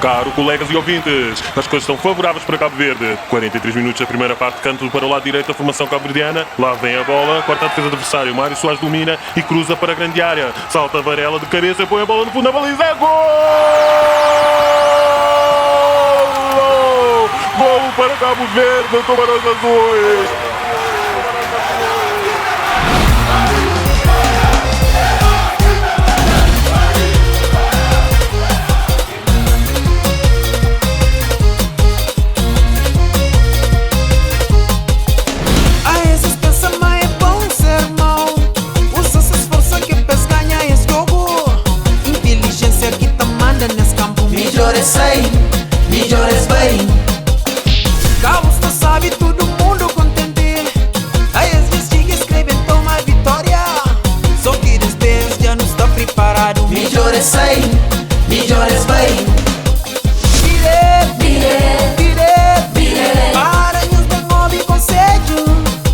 Caro colegas e ouvintes, as coisas estão favoráveis para Cabo Verde. 43 minutos da primeira parte, canto para o lado direito da formação cabo-verdiana. Lá vem a bola, corta a defesa do adversário. Mário Soares domina e cruza para a grande área. Salta Varela de cabeça, põe a bola no fundo da baliza. É gol! Gol para Cabo Verde, Tubarões Azuis! Aes es pensa ma é bon ser mau. Usa ses forsa ke p'es ganha es jogu. Intelijensia ki ta manda nes kanpu. Midjor es sai, midjor es bai. Ka bu sta sabi, tudu mundu kontenti. Aes dja txiga, es kre ben toma vitória. So ki des bes dja nu sta priparadu. Midjor es sai, midjor es bai. Bire, bire, bire. Para nhos ben obi konsedju.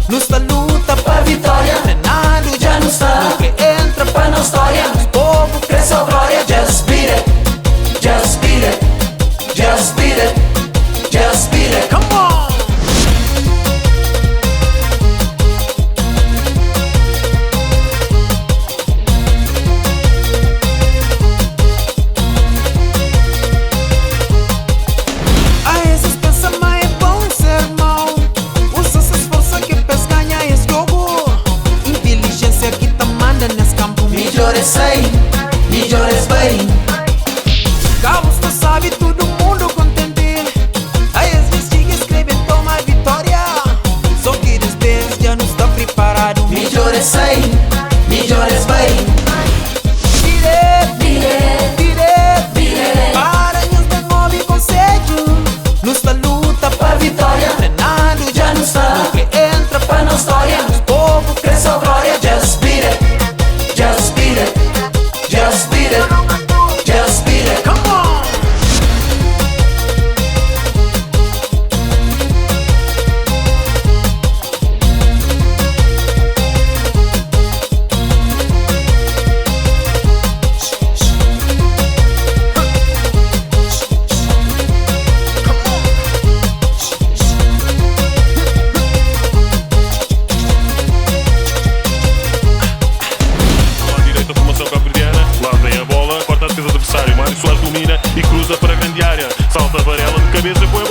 Nu sta luta pa vitória. Trenadu dja nu sta. Nu kre entra pa nos stória. Nos povu kre so glória. Just beat it, just beat it, just beat it, just beat it. Come on! Aes es pensa ma é bon ser mau. Usa ses forsa ke p'es ganha es jogu. Intelijensia ki ta manda nes kanpu. Midjor es sai, midjor es bai. Ka bu sta sabi, tudu mundu kontenti. Aes dja txiga, es kre ben toma vitória. So ki des bes dja nu sta priparadu. Midjor es sai, midjor es bai. Bire, bire, bire. Para nhos ben obi konsedju. Nu sta luta pa vitória. Trenadu dja nu sta. Nu kre entra pa nos stória. Nos povu kre so glória. Just beat it, just beat it, just beat it, just beat it. Come on! Lado direito da formação cabo-verdiana. Lá vem a bola, corta a defesa do adversário. Mário Soares domina e cruza para a grande área. Salta Varela de cabeça, põe